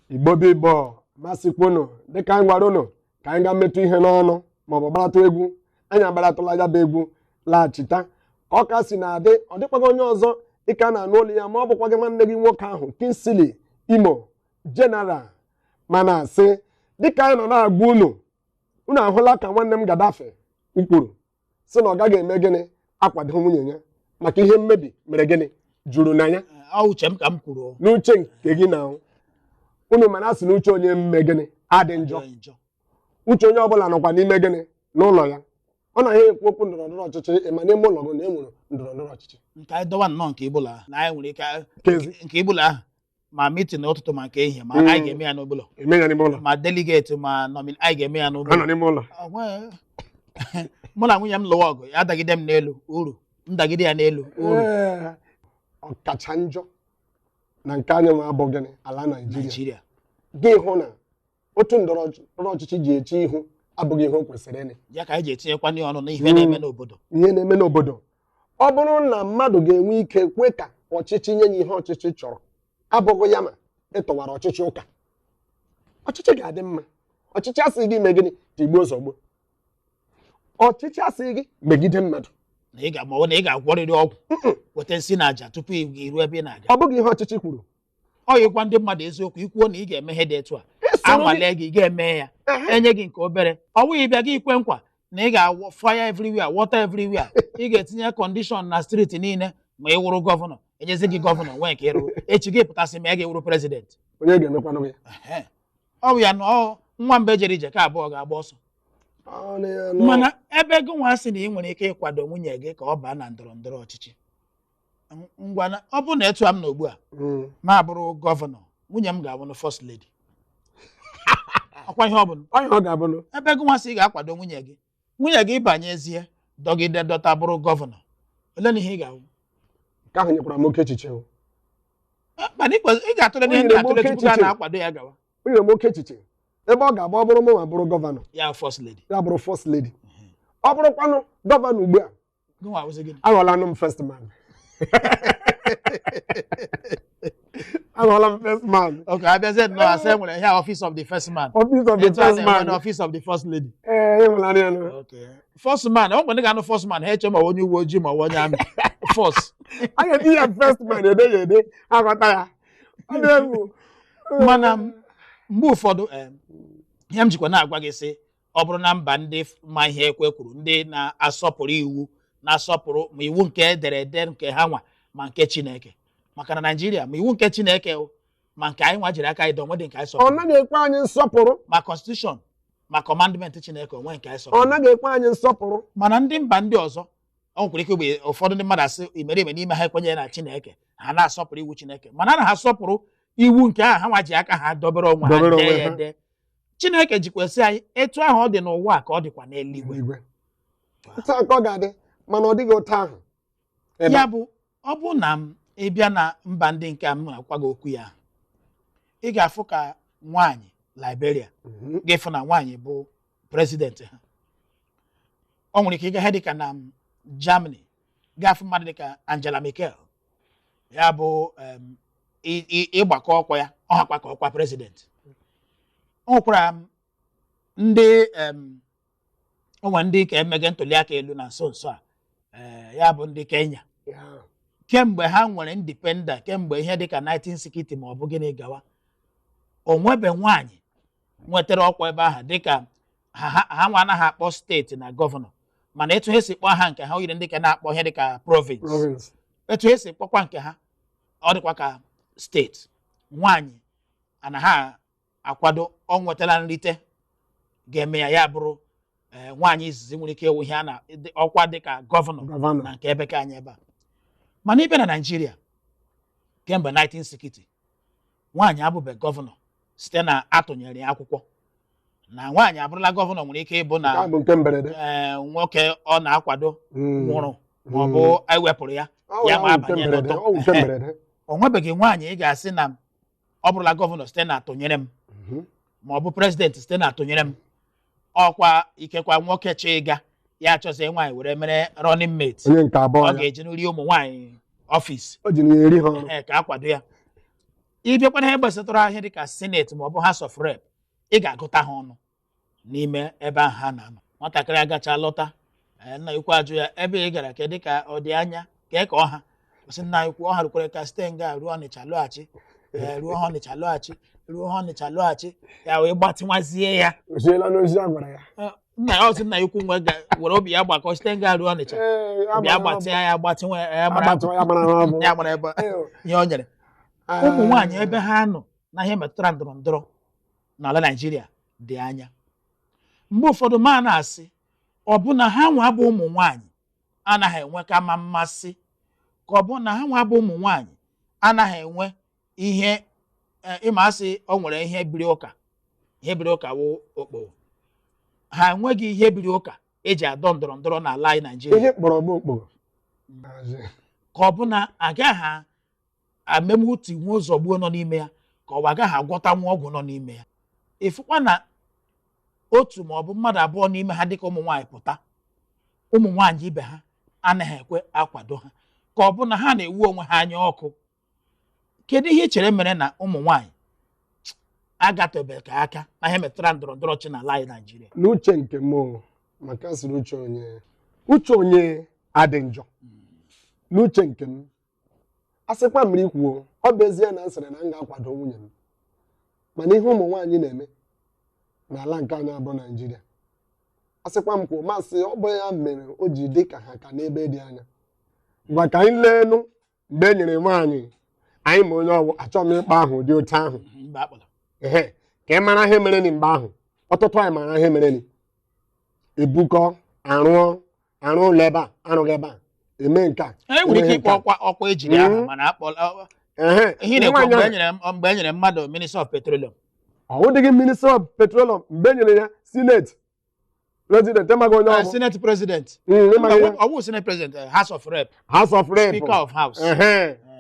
Igbo bụ Igbo, masịkwa unu. Dịka anyị gwara unu ka anyị gaa metụ ihe n'ọnụ maọbụ gbaratụ egwu, anyị agbaratụla ya bụ egwu, laghachita ka ọ ka si na-adị. Ọ dịkwaghị onye ọzọ ị ka na-anụ olu ya, ma ọ bụkwa gị nwanne gị nwoke ahụ, Kingsley Imo General. Mana asị, dịka anyị nọ na-agwa unu, unu ahụla ka nwanne m Gaddafi kwuru sị na ọ gaghị eme gịnị akwado nwunye ya maka ihe mmebi mere gịnị juru na ya. Ọ uche m ka m kwuru. N'uche nke gị na unu, mana asị na uche onye mme gịnị adị njọ. Njọ. Uche onye ọbụla nọkwa n'ime gịnị n'ụlọ ya. Ọ na ekwu okwu ndọrọ ndọrọ ọchịchị, ịma n'ime ụlọ gị na e nwere ndọrọ ndọrọ ọchịchị. Nke anyị dọwa nnọọ nke ibụla na anyị nwere ike kezi nke ibụla ahụ, ma meeting ụtụtụ ma nke ehihie, ma anyị ga-eme ya n'ụlọ. Eme ya n'ime ụlọ. Ma delegate ma nominee, anyị ga-eme ya ọ n'ụlọ. Nọ n'ime ụlọ. Mụ na nwunye m lụwa ọgụ, ya dagide m n'elu uru, m dagide ya n'elu uru. Ee, ọkacha njọ na nke anyị nwa abụ gịnị ala Naijiria. Naijiria. Gị hụ na otu ndọrọ ndọrọ ọchịchị ji eche ihu abụghị ihe o kwesịrị ịnị. Ya ka anyị ji etinyekwa ọnụ n'ihe na-eme n'obodo. Ihe na-eme n'obodo, ọ bụrụ na mmadụ ga-enwe ike kwe ka ọchịchị nye ya ihe ọchịchị chọrọ, abụghị ya ma ịtọwara ọchịchị ụka, ọchịchị ga-adị mma. Ọchịchị asịghị gị mee gịnị tigbuo zọgbuo, ọchịchị asịghị gị megide mmadụ. Na ị ga ma ọ bụ na ị ga-agwọrịrị ọgwụ, weta nsị na aja tupu ị ruo ebe ị na-aga. Ọ bụghị ihe ọchịchị kwuru. Ọ yịkwa ndị mmadụ eziokwu, ikwuo na ị ga-eme ihe dị etu a, Esoro gị. anwale gị, ị ga-eme ya. Enye gị nke obere, ọ bụghị bịa gị ikwe nkwa na ị ga-awụ fire everywhere, water everywhere, ị ga-etinye condition na street niile ma ị wụrụ governor. Enyezi gị governor nwee nke ịrụ, echi gị pụtasị ma ị ga-ewuru president. Onye ga-emekwanụ gị? Ehe. Ọ bụ ya na ọ nwa mgbe jere ije ka abụọ ga-agba ọsọ. Ọ na ya nọ. Mana ebe gị nwa sị na ị nwere ike ịkwado nwunye gị ka ọ baa na ndọrọ ndọrọ ọchịchị, ngwa, na ọ bụrụ na etu a m nọ ugbu a, ma bụrụ governor, nwunye m ga-abụ na first lady. Ọkwa ihe ọ bụla. Ọ ihe ọ ga-abụnụ. Ebe gị nwa sị ị ga-akwado nwunye gị, nwunye gị banyezie dọgide dọta bụrụ governor, ole na ihe ị ga-awụ? Nke ahụ nyekwara m oke echiche o. Mana ị ga-atụle ihe ndị O nyere m atụle oke tupu a echiche. na-akwado ya gawa. O nyere m oke echiche ebe ọ ga-abụ ọ bụrụ mụ ma bụrụ governor, ya first lady. Ya bụrụ first lady. Ọ bụrụkwanụ governor ugbu a, Gị nwa awụzi gịnị? Aghọọlanụ m first man, aghọọla m first man. Ok, abịazie nnọọ asị e nwere ihe a, office of the first man. Office of the Etu a first na-enwe man. na office of the first lady. Ee, ịhụlanị ya nụ. Okay. First man, ọ nwere ndị ga-anụ first man, ha eche ma onye uwe ojii ma ọ bụ onye army first. A ga-eti ya first man, ede ya ede, aghọta ya. Ọ dị egwu. Mana mgbe ụfọdụ, ihe m jikwa na-agwa gị sị, ọ bụrụ na mba ndị ma ihe ekwe kwuru, ndị na-asọpụrụ iwu, na-asọpụrụ ma iwu nke ederede nke ha nwa ma nke Chineke, maka na Naijiria ma iwu nke Chineke o, ma nke anyị nwa jiri aka anyị dọ, onwe dị nke anyị Ọ sọpụrụ. naghị ekwe anyị nsọpụrụ. Ma constitution ma commandment Chineke, onwe nke anyị Ọ sọpụrụ. naghị ekwe anyị nsọpụrụ. Mana ndị mba ndị ọzọ, ọ nwekwara ike mgbe ụfọdụ ndị mmadụ asị imerime n'ime ha ekwenyeghị na Chineke, ha na-asọpụrụ iwu Chineke, mana na ha asọpụrụ iwu nke ahụ ha nwa ji aka ha dobere onwe ha, Dobere dee onwe ya ha. ede. Chineke jikwesị anyị etu ahụ ọ dị n'ụwa a ka ọ dịkwa n'eluigwe. Igwe otu a ka ọ ga-adị, mana ọ dịghị otu ahụ ebe Ya bụ, ọ bụ na m ịbịa na mba ndị nke a m na-akwa gị okwu ya, ị ga-afụ ka nwaanyị Liberia, ga-efu na nwaanyị bụ president ha. Ọ nwere ike ịga ihe dịka na Germany, ga-afụ mmadụ dịka Angela Merkel, ya bụ ịgbakọ ọkwa ya, ọ hakwa ka ọkwa president. O nwekwara ndị onwe ndị ka emege ntụliaka elu na nso nso a, ya bụ ndị Kenya. Kemgbe ha nwere independent, kemgbe ihe dịka 1960 ma ọ bụ gịnị gawa, o nwebe nwaanyị nwetara ọkwa ebe ahụ dịka ha nwa anaghị akpọ steeti na governor, mana etu ha si kpọọ ha nke ha, o yiri ndị ka na-akpọ ihe dịka province. Province. Etu ha si kpọkwa nke ha, ọ dịkwa ka steeti. Nwaanyị anaghị akwado, ọ nwetala nrite ga-eme ya ya bụrụ nwaanyị izizi nwere ike ịwụ ihe a na ọkwa dịka governor governor na nke ebe ka anyị ebe a. Mana ịbịa na Naịjirịa, kemgbe 1960 nwaanyị abụbe governor site na atụnyere ya akwụkwọ na nwaanyị abụrụla governor nwere ike ịbụ Nke na a bụ nke mberede. Nwoke ọ na-akwado nwụrụ ma ọ bụ ewepụrụ ya, Ọ ya bụ ma nke abanye mberede, n'ụtọ. ọ bụ nke mberede. O nwebeghị nwaanyị ị ga-asị na ọ bụrụla governor site na atụnyere m, ma ọ bụ president site na atụnyere m. Ọkwa ikekwa nwoke chọ ịga, ya achọzie nwaanyị were mere running mate. Onye nke abụọ Ọ ya. ga-eji nri ụmụ nwaanyị office. O ji na ya eri ha ọrụ. Ee, ka akwado ya. Ịbịakwa ihe gbasatara ahịa dịka senate ma ọ bụ House of Rep, ị ga-agụta ha ọnụ n'ime ebe ahụ ha na-anọ. Nwatakịrị agacha lọta, nna ikwu ajụ ya ebe ị gara ke dịka ọ dị anya kee ka ọha sị nna ikwu ọ harukwere ka site nga ruo Ọnịcha lọghachi, ruo Ọnịcha lọghachi, ruo Ọnịcha lọghachi, ya wee gbatịnwazie ya. Oziela n'ozi a gwara ya. Nna ya ọsị nna ikwu nwe were obi ya gbakọ site nga ruo Ọnịcha bịa gbatịa ya gbatịnwa ya ya mara ebe ihe o nyere. Ụmụ nwaanyị ebe ha nọ na ihe metụtara ndọrọ ndọrọ n'ala Naịjirịa dị anya. Mgbe ụfọdụ ma na-asị ọ bụ na ha nwa bụ ụmụ nwaanyị anaghị enwe kama mmasị, ka ọ bụ na ha nwa bụ ụmụ nwaanyị anaghị enwe ihe ịma asị o nwere ihe biri ụka, ihe biri ụka wụ okporo. Ha enweghị ihe biri ụka eji adọ ndọrọ ndọrọ n'ala anyị Naịjirịa. Ihe kpọrọ bụ okporo. Ka ọ bụ na agaghị amemụ tinwe ụzọ gbuo nọ n'ime ya, ka ọ bụ agaghị agwọtanwu ọgwụ nọ n'ime ya. Ịfụkwa na otu ma ọ bụ mmadụ abụọ n'ime ha dịka ụmụ nwaanyị pụta, ụmụ nwaanyị ibe ha anaghị ekwe akwado ha, ka ọ bụ na ha na-ewu onwe ha anya ọkụ. Kedu ihe ị chere mere na ụmụ nwaanyị agatọbeghị aka na ihe metụtara ndọrọ ndọrọ ọchị n'ala anyị Naịjirịa? N'uche nke m, maka sịrị uche onye, uche onye adị njọ. N'uche nke m, a sịkwa mmiri kwuo, ọ bụ ezie na m sịrị na m ga-akwado nwunye m, mana ihe ụmụ nwaanyị na-eme n'ala nke anyị abụọ Naịjirịa, a sịkwa m kwuo, masị ọ bụ ya mere o ji dị ka ha ka n'ebe dị anya. Ngwa ka anyị leenụ mgbe e nyere nwaanyị anyị ma onye ọwụ achọghị m ịkpa ahụ dị otu ahụ. Ehe, ka ị mara ihe mere ni mgbe ahụ. Ọtụtụ anyị mara ihe mere ni. Ebukọ arụọ arụ ụlọ ebe a, arụghị ebe a, eme nke a. E nwere ike ịkpọ ọkwa ejiri aha, mana akpọla ihe na-ekwu mgbe e nyere mmadụ Minister of Petroleum. Ọ dịghị Minister of Petroleum mgbe e nyere ya Senate President, ịmaghị onye ọ bụ. Senate President. Ọ bụ Senate President, House of Rep. House of Rep. Speaker of House.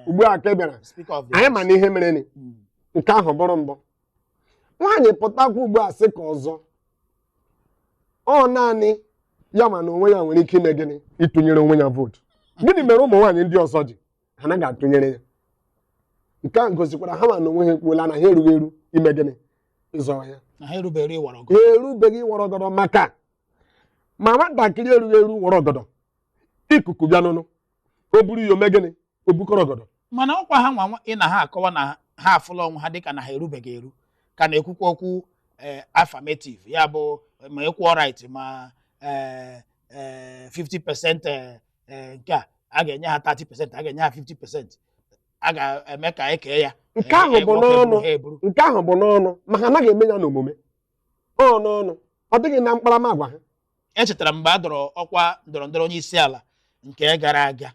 Ugbu a ka bịara. Anyị ma na ihe mere ni. Nke ahụ bụrụ mbụ. Nwaanyị pụtakwa ugbu a sị ka ọzọ. Ọ naanị ya ma na onwe ya nwere ike ime gịnị? Ịtụnyere onwe ya vootu. Gịnị mere ụmụ nwaanyị ndị ọzọ ji ha anaghị atụnyere ya? Nke a gosikwara ha ma na onwe ha ekwuola na ha erughị eru ime gịnị? Ịzọ ya. Na ha erubeghị ịwara ọgọdọ. Ha erubeghị ịwara ọgọdọ, maka ma nwatakịrị erughị eru wara ọgọdọ, ikuku bịa n'ụnụ, o buru ya ome gịnị? O bukọrọ ọgọdọ. Mana ọkwa ha nwa ị na ha akọwa na ha afụla onwe ha dịka na ha erubeghị eru, ka na-ekwukwa okwu affirmative, ya bụ ma equal right ma 50% nke a ga-enye ha 30%, a ga-enye ha 50%, a ga-eme ka eke ya. Nke ahụ bụ n'ọnụ, nke ahụ bụ n'ọnụ, ma ha anaghị eme ya n'omume. Ọ n'ọnụ, ọ dịghị na mkparamagwa ha. Echetara mgbe a dọrọ ọkwa ndọrọ ndọrọ onye isi ala nke gara aga,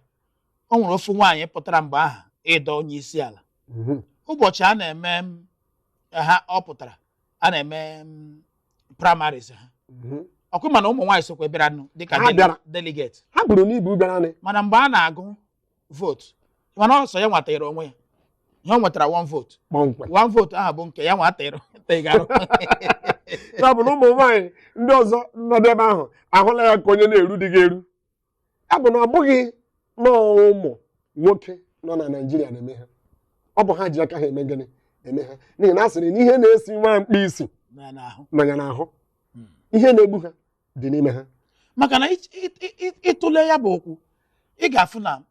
o nwere ofu nwaanyị pụtara mgbe ahụ ịdọ onye isi ala. Ụbọchị a na-eme ha ọ pụtara a na-eme primaries ha. Ọkụ mana ụmụ nwaanyị sokwa bịara nụ dịka delegate. Ha buru n'ibu bịara nị. Mana mgbe a na-agụ vootu, mana ọsọ ya nwatara onwe ya, ihe ọ nwetara one vote. One vote ahụ bụ nke ya nwatara tegarụ. Ya bụ na ụmụ nwaanyị ndị ọzọ nọdụ ebe ahụ ahụla ya ka onye na-eru dịghị eru. Ya bụ na ọ bụghị nọọ ụmụ nwoke nọ na Naịjirịa na-eme ha. Ọ bụ ha ji aka ha eme gịnị? Eme ha. N'ihi na a sịrị na ihe na-esi nwa mkpi isi nọ ya n'ahụ. Ihe na-egbu ha dị n'ime ha. Maka na ịtụle ya bụ okwu, ị ga-afụ na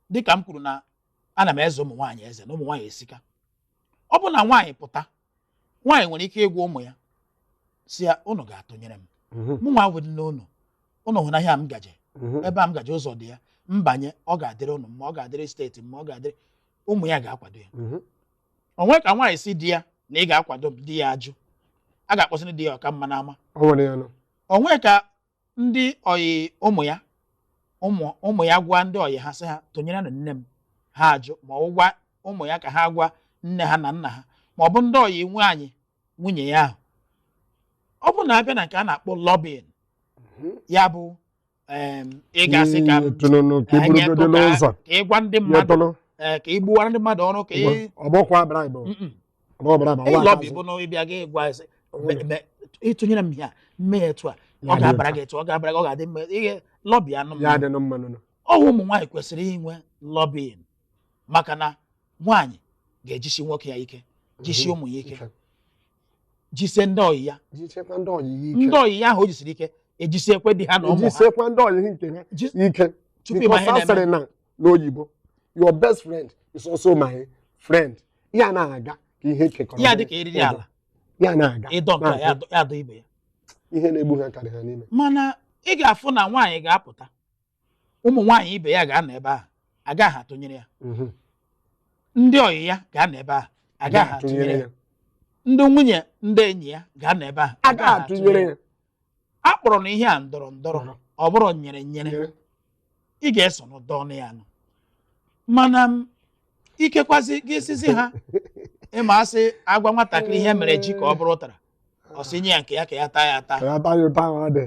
dịka m kwuru na ana m eze ụmụ nwaanyị eze na ụmụ nwaanyị esika. Ọ bụ na nwaanyị pụta, nwaanyị nwere ike ịgwa ụmụ ya si ya unu ga-atụnyere m, mụ nwa wụ nne unu, unu hụ na ihe a m gaje, ebe a m gaje ụzọ dị ya, mbanye ọ ga-adịrị unu mma, ọ ga-adịrị steeti mma, ọ ga-adịrị ụmụ ya ga-akwado ya. O nwee ka nwaanyị si di ya na ị ga-akwado m, di ya ajụ, a ga-akpọsịrị di ya ọka mma n'ama. O nwee ka ndị oyi ụmụ ya ụmụ ya gwa ndị oyi ha sị ha tụnyere na nne m, ha ajụ, ma ọ gwa ụmụ ya ka ha gwa nne ha na nna ha, ma ọ bụ ndị oyi nwaanyị nwunye ya ahụ. Ọ bụ na abịa na nke a na-akpọ lobbying, ya bụ ị ga-asị ka ị gwa ndị mmadụ ka ị gbuwara ndị mmadụ ọrụ, ka ị lọbi bụ na ịbịa gị gwa ịtụnyere m ya mme ya etu a, ọ ga-abara gị etu, ọ ga-abara gị, ọ ga-adị mma, ihe lọbi anụ mma. Ọ ụmụ nwaanyị kwesịrị inwe lọbịn, maka na nwaanyị Ga-ejisi nwoke ya ike, jisie ụmụ ya ike, jisie ndị ọyị ya. Jisikwa ndị ọyị ya ike. Ndị ọyị ya ahụ o jisiri ike ejisiekwe di ha na ụmụ ha. Ejisiekwa ndị ọyị nke ha ike. Tupu ịma ihe Because a na-eme. sịrị na n'oyibo, "Your best friend is also my friend." Ya na-aga ka ihe kekọrọ. Ya dị ka eriri ala. Ya na-aga ịdọ nke a, na-aga. ya adọ ibe ya. Ihe na-egbu ha karị ha n'ime. Mana ị ga-afụ na nwaanyị ga-apụta, ụmụ nwaanyị ibe ya ga-anọ ebe ahụ, agaghị atụnyere ya. Ndị ọyị ya ga-anọ ebe ahụ, agaghị atụnyere ya. Ndị nwunye ndị enyi ya ga-anọ ebe ahụ, agaghị atụnyere ya. A kpọrọ na ihe a ndọrọ ndọrọ, ọ bụrụ nyere nyere. Nyere. Ị ga-eso n'ụdọ ọnụ ya nụ, mana m ikekwazi gị sizi ha ịma asị agwa nwatakịrị ihe mere ji ka ọ bụrụ ụtara, ọ sị nye ya nke ya ka ya taa ya ata. Ka ya taa ya ụta ahụ ọ dị.